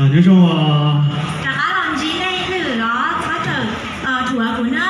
Nyob zoo. Rov qab los ntsib nej ib lwm los txhob txawm dhuav kuv na.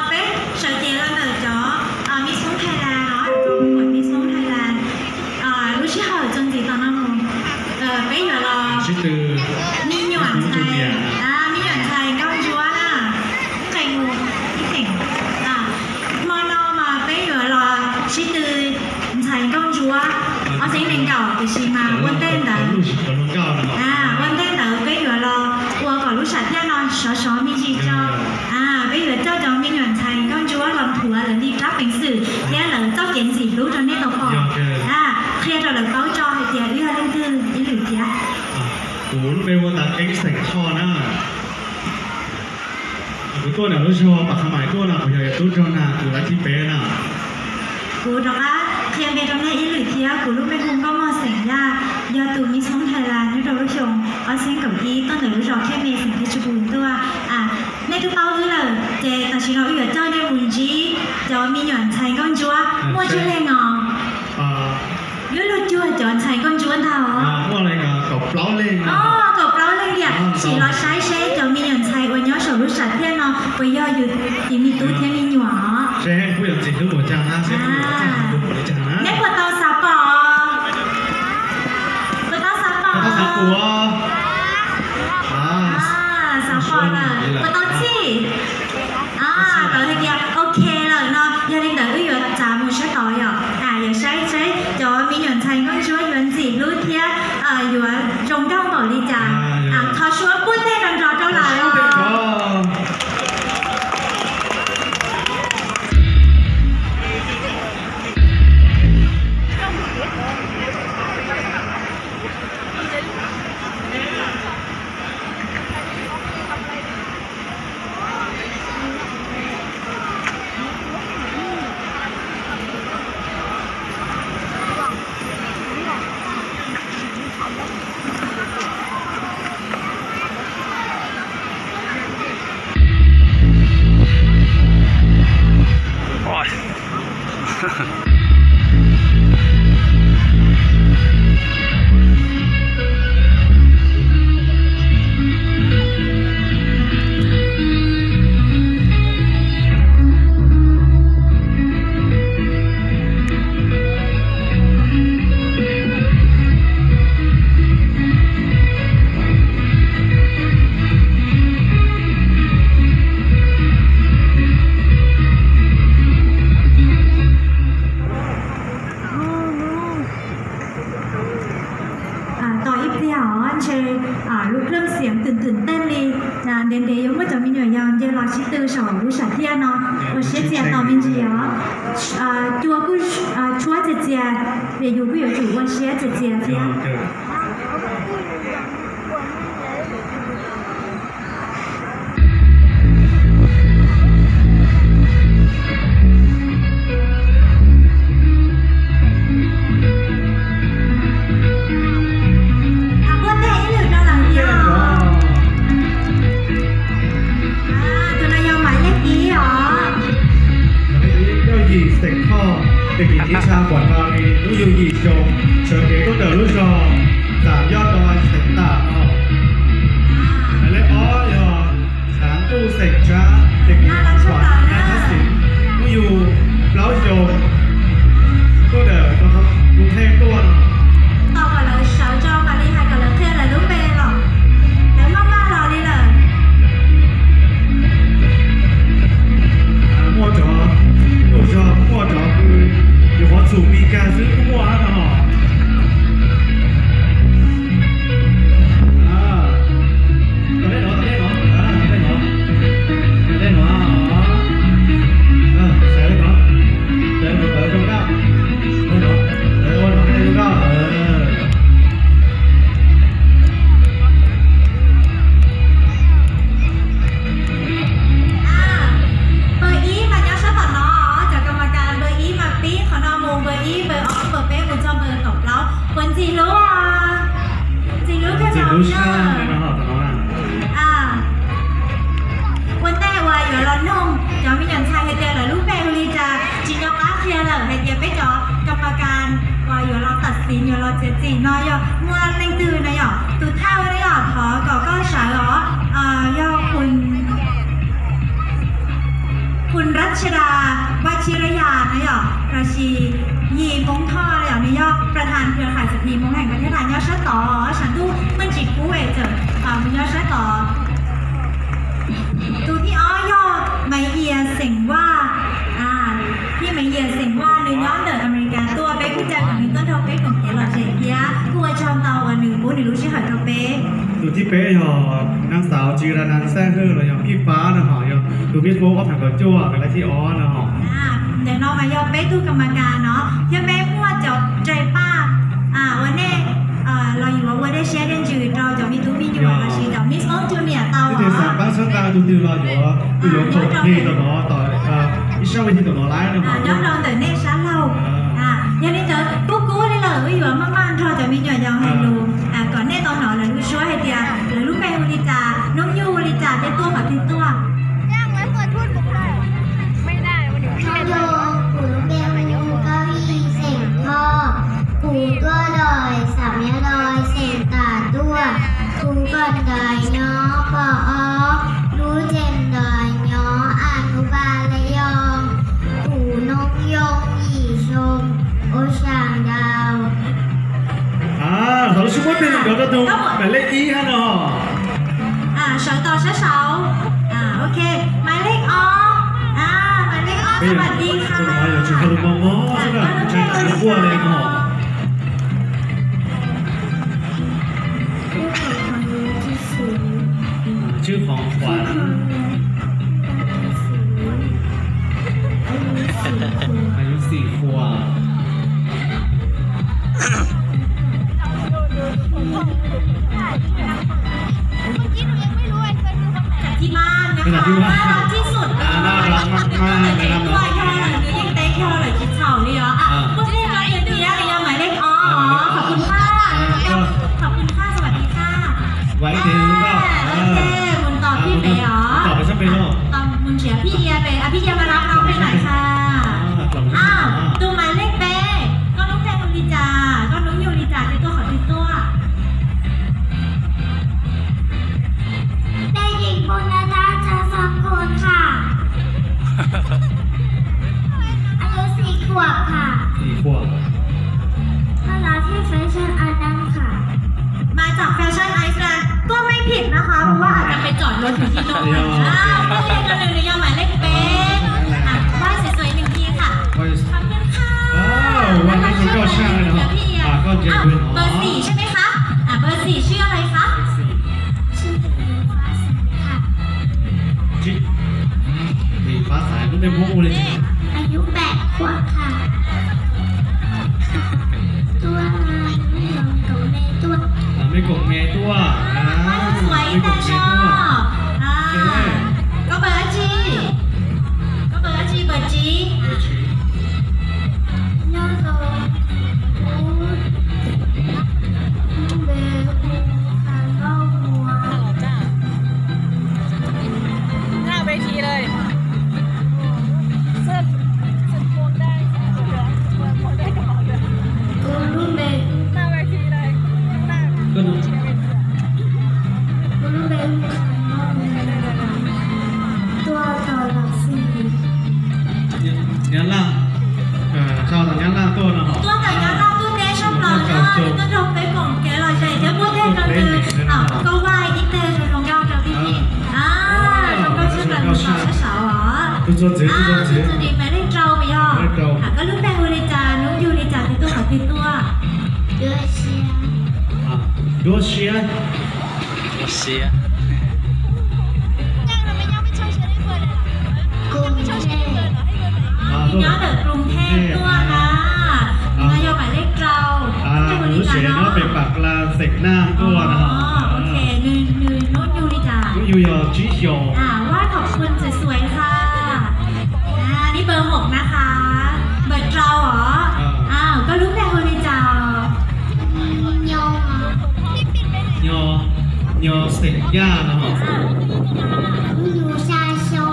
Peb sawv cev los ntawm cov Miss Xyooj Thailand no, cov Miss Xyooj Thailand. Lub sij hawm txuas ntxiv tom no mus, peb yuav los sib tw me nyuam ntxhais, me nyuam ntxhais nkauj ntsuab na. Qee mus ib teem. Hmo no mas peb yuav los sib tw ntxhais nkauj ntsuab ob xeeb nees nkaum, tiam sis mas ua ntej ntawd, ua ntej ntawd peb yuav los ua kom lub sam thiaj no sov sov me ntsis tso. Peb yuav coj cov me nyuam ntxhais nkauj ntsuab los nthuav lawv li rab peev xwm thiab lawv txoj kev ntxim hlub rau nej tau pom. Qhia rau lawv paub tso hais tias wb yog leej twg ib lwm thiab. Kuv lub npe hu ua Tav Keeb xeem Thoj na. Kuv tuaj ntawm lub zos Pas Khas Mais tuaj no, kuv yog yawg tub nrog na, kuv lab thib peb na. Kuv rov qab qhia npe rau nej ib lwm thiab, kuv lub npe hu Nkauj Mog xeem Yaj, yog tus Miss Xyooj Thailand nyob rau lub xyoo ob txhiab kaum ib tuaj ntawm lub zos Khej Me xeem Khe Tsu Pus tuaj. Nej twb paub wb lawm ces tam sim no wb yuav coj nej mus ntsib cov me nyuam ntxhais nkauj ntsuab muaj tsawg leej os? Lub lub cuag cov ntxhais nkauj ntsuab ntag os. Kaum plaub leej tiam sis los saib seb cov me nyuam ntxhais uas nyob saum lub sam thiaj no puas yog yus tus me tub thiab me nyuam os. Neb puas tau xav pom? Puas tau xav pom? Xav pom lawm, puas tau txhij? Tau hais tias ok lawm no, yog li ntawd wb yuav txav mus sab tod yom, yuav saib saib cov me nyuam ntxhais nkauj ntsuab yuav ntxim hlub thiab yuav zoo nkauj npaum li cas. Thov suab puag tej nrov nrov rau lawv. Tos ib pliag os, ntshe lub keeb xeev twm twm tej li, ntev ntev yuav muaj cov me nyuam yaus nce los sib tw saum lub sam thiaj no. Ua siab txias tos me ntsis os. Cua kuj tshuab txias txias, vim yus kuj yuav tsum ua siab txias txias thiab. Puag tej ib lwm rau lawm thiab. Tus no yog Maiv Leej Ib os. Ib Nkauj Yim xeem Thoj, tag kis ib tsa kuam no li hnub yug yim xyoo, sawv kev tuaj ntawm lub zos Txiav txim no yog muaj leej twg na yom, tus thawj na yom, thov kom koj sawv os, yog Khun Rab Tshia Das Vaj Tshia Rab Yas na yom, los sis Yim Hmoob Thoj na yom, nws yog ประธานเครือข่ายเศรษฐี Hmoob แห่งประเทศไทย nyob sab tod, saum ntuj muaj ntsis kub es txawm nws nyob sab tod. Tus thib ob yog Maiv Yias xeem Vaj, Maiv Yias xeem Vaj nws nyob ntawm Amelikas tuaj, peb kuj caw nws tuaj nrog peb koom kev lom zem thiab kuj ua tsaug ntau uas nws pub nws lub sij hawm rau peb. Tus thib peb yog Nab Xauv Tsis Ra Nas Xaj Hwj los yog Phij Pab no hos, yog tus Miss World ob phav kaum cuaj, nws lawv thib ob no hos. Ntawm no mas yog peb tug kas mas kas no thiab peb muaj cov rais paj ua nej los yuav ua dej siab dej ntsws rau cov me tub me nyuam los sis cov Miss World Junior tau. Twb tias xav pab txhawb nqa tus twg los yuav, kuj yuav khoom nej tom no, tom ib sab ua thi tom no lawm no. Nyob rau ntawm nej sab laug. Yog li ntawd kub kub li lawm, wb yuav maj maj nrog cov me nyuam yaus hais lus kom nej tau hnov lawv lub suab hais tias lawv lub npe hu li cas, hnub nyoog hu li cas thiab tuaj qhov twg tuaj. Nyob zoo, kuv lub npe hu Nkauj Yij xeem Thoj, kuv tuaj lawm Xam Yaj Loi xeem Tas tuaj, kuv kawm ntawv nyob pos ob, lub tsev ntawv nyob Anuba Leyoo, kuv hnub nyoog yim xyoo, ua tsaug ntau. Thov lub sib muab tig nrov rau tus maiv lej ib hab no. Sawv tos sab saud. Ok, maiv lej ob, maiv lej ob, สวัสดีค่ะ. Yog tsis hais lus mos mos xwb na, tsis hais lus quaj li no. Tswb Qhov Khuam. Ayu xim khuam.น่ารักมากๆ นะครับ เมื่อกี้เราเจอเดียเดียหมายเลข อ๋อ ขอบคุณค่ะ ขอบคุณค่ะ สวัสดีค่ะ ไว้เจอกันรอบหน้า โอเค หมุนต่อพี่เป๋เหรอ ต่อไปช่างเป็นรอบ ต่อ หมุนเฉียงพี่เอียเป๋ อ่ะ พี่เอียมารับน้องไปหน่อยค่ะ อ่า ขอบคุณครับ อ้าว ดูหมายเลขเป๋ ก็น้องแพงลีจ่า ก็น้องยูลีจ่า เตรียมตัวขอเตรียมตัว เด็กหญิงปุณณดา จันทร์ทองคูณค่ะ อายุสี่ขวบค่ะ สี่ขวบ มาจากที่แฟชั่นไอแลนด์ค่ะ มาจากแฟชั่นไอแลนด์ ก็ไม่ผิดนะคะ เพราะว่าอาจจะไปจอดรถอยู่ที่โน่น อ่า ก็เรียนกันเลย ยอดหมายเลขเป๊ะ อ่ะ ไหว้สวยๆ หนึ่งทีค่ะ ขอบคุณค่ะ อ้าว วันนี้คุณก็ช่างเลยนะครับ เดี๋ยวพี่เอีย อ่ะ ก็เจอด้วยเนาะ เบอร์สี่ใช่ไหมคะ อ่ะ เบอร์สี่ชื่ออะไรคะ ชื่อเด็กหญิงฟ้าใสค่ะ ชื่อเด็กหญิงฟ้าใส ไม่ได้พกเลย อายุแปดขวบค่ะ ตัวไม่ยอมกับแม่ตัว อ่ะ ไม่กดแม่ตัว อ่ะ สวยแต่ชอบ อ่ะ ก็เบอร์จี ก็เบอร์จี เบอร์จี เบอร์จี Nyob zoo, kuv lub npe hu Kha Nkauj Muas. หน้าเวทีเลย เสื้อ เสื้อโค้ทได้ เสื้อโค้ทได้ กระเป๋าเดิน Kuv lub npe หน้าเวทีเลย ข้างหน้า ก็ดู Kuv lub npe hu Kha Nkauj Muas, tuaj tau los xij. Nyab Laj, sau tau Nyab Laj tuaj no. Tuaj tau Nyab Laj tuaj teb sab plaws na, tuaj nrog peb koom kev lom zem thiab muab tej rau nws, koj vaj ib teg zoo zoo nkauj rau peb. Zoo nkauj sab plaws, mus txog sab saud os. Tus txuas ntxiv, tus txuas ntxiv. Tus txuas ntxiv mas lej rau puas yog? Koj lub npe hu li cas, hnub yug li cas, twg tuaj qhov twg tuaj? Duab Siab. Duab Siab. Duab Siab. Kuv nyob ntawm Kruv Thej tuaj na. No yog mas lej rau. Lub tsev nyob pem Pam Kla, xeem Naj tuaj na. Ok, nws hnub yug li cas? Hnub yug yog tsib xyoos. Vaj khom kuj txawv xuav xa. Ni npawg Hoom na qha, npawg rau os. Koj lub npe hu li cas? Nyo, Nyo xeem Yaj no. Hnub yug xya xyoo,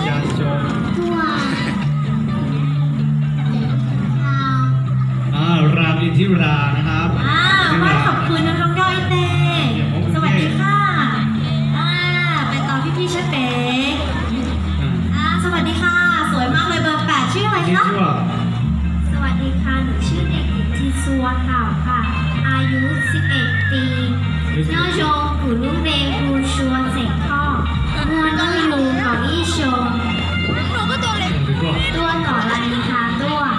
xya xyoo, tuaj. Ram Inthiraนะครับ. Em ti, nyob zoo, kuv lub npe hu Sua xeem Thoj, muaj hnub nyoog kaum ib xyoos, tuaj tom Las Lis Thas tuaj.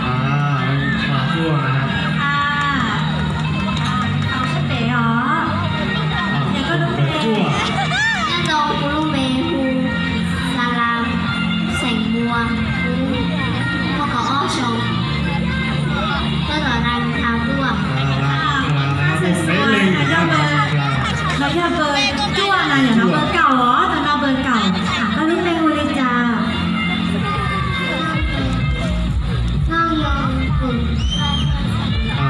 Tau sab pem os. Ces koj lub npe? Nyob zoo, kuv lub npe hu Xa Las xeem Muas, kuv muaj kaum ob xyoos, tuaj tom Las Lis Thas tuaj. Xav xav, no yog npawb cuaj no, yog no npawb kaum os, tus no npawb kaum. Koj lub npe hu li cas?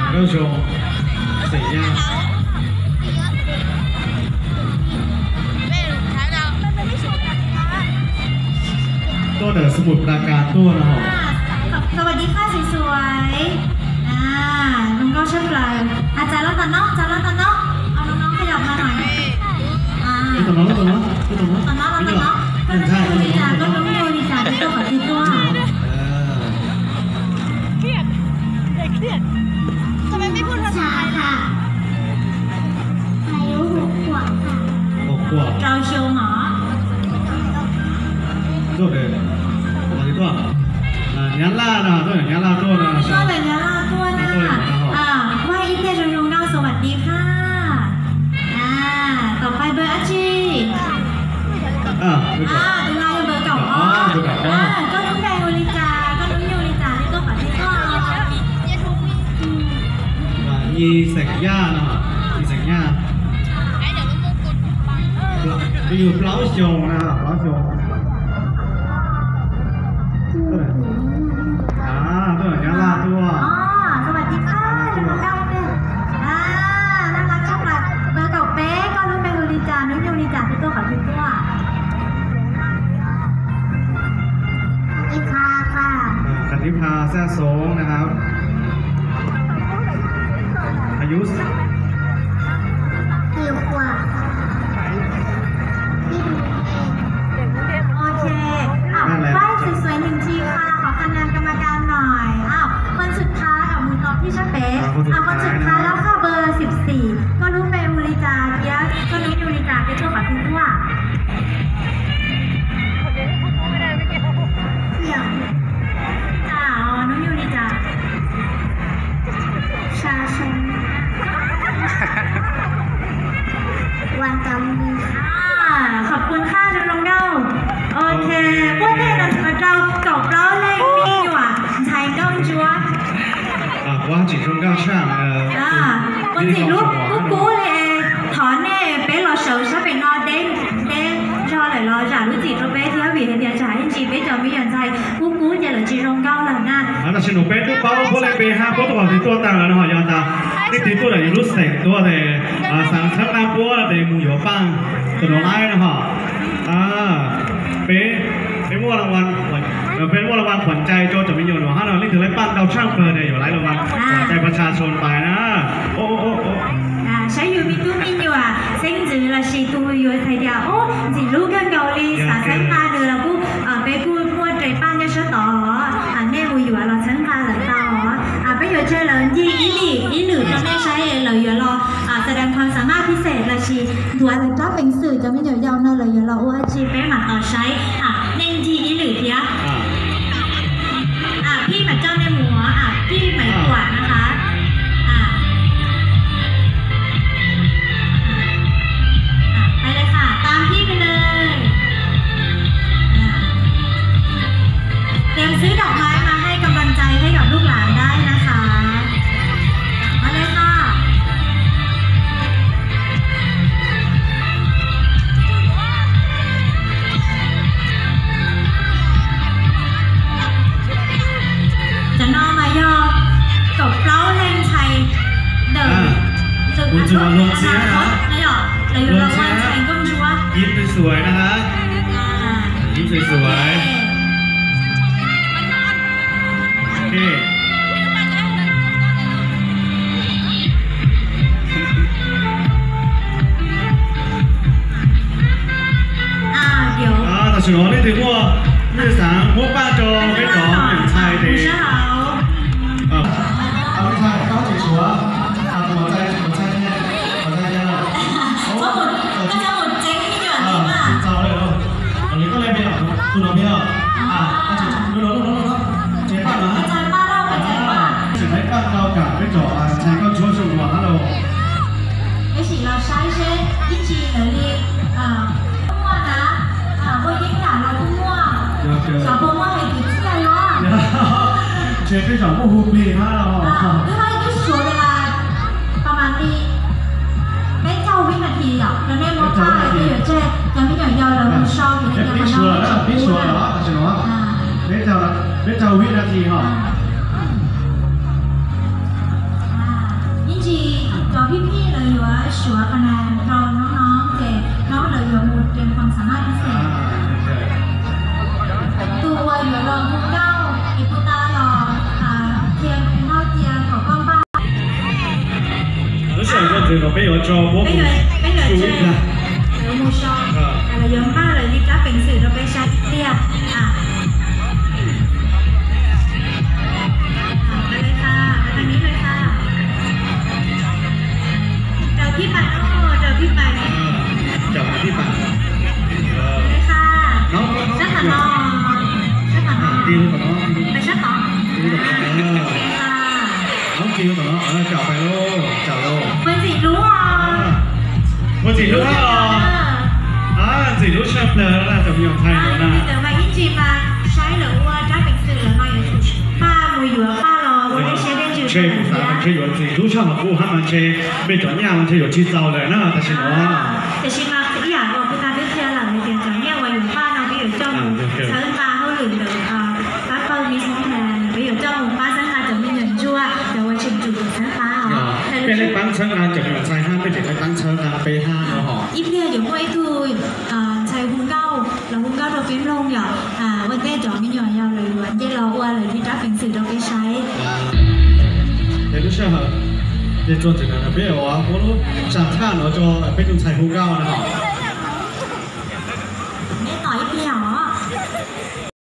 Nkauj Zoo, xeem Yaj. Tuaj ntawm Xu Mus Plas Kas tuaj no. สวัสดีค่ะ สวยๆ zoo nkauj tshaj plaws. Txav los tom no, txav los tom no, no no, qhov yog no no. Tom no, tom no, tom no, tom no. Koj lub npe hu li cas, koj lub npe hu li cas, twb tuaj qhov twg tuaj? Rau xyoo os. Nyab Laj no, tuaj Nyab Laj tuaj no. Tuaj ntawm Nyab Laj tuaj na. Muaj ib teg zoo zoo nkauj, สวัสดีค่ะ. Tom pais npawg dab tsi? Tus no yog npawg kaum ob. Koj lub npe hu li cas, koj lub npe hu li cas, twb tuaj qhov twg tuaj? Yig xeem Yaj no, yig xeem Nyab. Yug plaub xyoo na, plaub xyoo. Tuaj Nyab Laj tuaj. สวัสดีค่ะ zoo nkauj. Npawg kaum peb, koj lub npe hu li cas, hnub nyoog li cas, twb tuaj qhov twg tuaj? Khav Nib Pha, Khav Nib Pha แซ่ซ้ง นะครับ อายุ โอเค อ้าว ไหว้สวยๆ หนึ่งทีค่ะ ขอคะแนนกรรมการหน่อย อ้าว คนสุดท้าย เอามือตบที่ช่างเป๊ะ อ่า คนสุดท้าย เอา คนสุดท้ายแล้วค่ะ เบอร์ สิบสี่ ก็รู้เมนูลิจาเทียบ ก็รู้เมนูลิจาเป็นตัวของคุณตัว เสี่ยว ลิจา อ๋อ น้องยูลิจา ชาชง วันจำมี อ่า ขอบคุณค่ะ Zoo Nkauj. Ok, puab tej no rau kaum plaub leej me nyuam ntxhais nkauj ntsuab. Puab tseem zoo nkauj tshaj. Puab txhim lub kub kub li. Thov nej peb los sawv sab pem no deb deb zog lawm los zam lub txim rau peb thiab, vim hais tias tsam ib ntsis peb cov me nyuam ntxhais kub kub ces lawv tsis zoo nkauj lawm na. Tam sim no peb twb paub puab leej peb hab puab tuaj qhov twg tuaj taag lawm no ho, yog tas leej twg tuaj lawm yus lub xeem tuaj tes xaav txhawb nqaa puab tes mus yuav paaj tus no laib no ho. Peb, peb muaj rau vas khuam cai rau cov me nyuam no hab no, leej twg laib paaj ntau tshaj plawg tes yuav laib rau vas khuam cai pas tshas tshoo pais na. Saib yus me tub me nyuam xeeb ntxwv lossis tus yuav hais tias ub ntxim hlub kawg nkaus li, xaav txhawb nqaa nws los kuj, peb kuj muaj tes paaj nyob sab tod, nej mus yuav los txhawb nqaa lawm tau. Peb yuav tseg lawv ncig ib lim ib lwm rau nej saib, lawv yuav los แสดงความสามารถพิเศษ lossis nthuav lawv rab peev xwm, cov me nyuam yaus no lawv yuav los ua dab tsi peb mam tos saib. Nej ncig ib lwm thiab. Phij mam coj nej mus, phij mam kuam na has. Pais lawm has, tam phij pais lawm. Tes xwb dam mas mas hais kab npam cai hab yom lub lam dai na has. Pais lawm has. Cov no mas yog kaum plaub leej ntxhais ntawm tus ntxhais nkauj ntsuab. Yim sws suav na has. Yim sws suav. Tam sim no leej twg muaj, leej twg xaav muab paaj rau peb cov ntxhais tes, ntxhais, ntxhais, ntxhais, Tus no peb os. Tus no, tus no, tus no. Ces paj no. Tsis paj rau kam peb cov ntxhais nkauj ntsuab zoo ua hab lauj. Peb sim los saib seb ib ntsis lawv li muaj na, muaj yeeb yam los kuj muaj, xyov puas muaj hais kwv txhiaj los. Ces peb cov muaj hu plig hab los. Twb hais twb suav ua li pas mas li peb caug vib nas this yom, rau nej muab paj peb yuav tseg cov me nyuam yaus lawv mus so, peb suav lawm, peb suav lawm, tam sim no peb caug vib nas this hos. Ib ntsis cov phij phij lawv yuav suav qhov na rau noob noob ces noob lawv yuav mus tes fam xam maj ib xeem. Tus uas yuav los hu nkauj es puas tas los qhia tus no cia kom koj npaj. Lub sij hawm ntawd peb yuav tso, peb yuav, peb yuav tseg lawv mus so, lawv yuav npaj lawv li rab peev xwm rau peb saib ib pliag. Raws phij pas, raws phij pas, raws phij pas. Sab tom no, sab tom no, sab tom, raws phij pas. Puas ntxim hlub os? Puas ntxim hlub os? Ntxim hlub tshaj plaws na cov me nyuam ntxhais no na. Ib ntsis mas saib lawv ua rab peev xwm lawm no yuav tsum paj mus yuav paj los ua dej siab dej ntsws. Ntshe kuv xav ntshe yuav ntxim hlub tshaj qhov kuv hab mas ntshe mej cov nyaj mas ntshe yuav tsis txaus lawm na tam sim no. Tiam sis mas ib yam uas kuv tau twb qhia lawm hais tias cov nyaj uas yuav paj no peb yuav coj mus txhawb nqa hauj lwm ntawm pab pawg Miss Montana, peb yuav coj mus pab txhawb nqa cov me nyuam ntsuag, cov uas tseem tsum txhawb nqa os. Peb le paab txhawb nqa cov me nyuam ntxhais hab peb tseem le paab txhawb nqa peb hab no hos. Ib pliag yuav muaj ib tug ntxhais hu nkauj los hu nkauj rau peb mloog yom. Ua ntej cov me nyuam yaus lawv yuav nce los ua lawv li rab peev xwm rau peb saib. Ces lub sij hawm ces txuas ntxiv no peb yuav muab lub sam thaj no rau peb tus ntxhais hu nkauj no hos.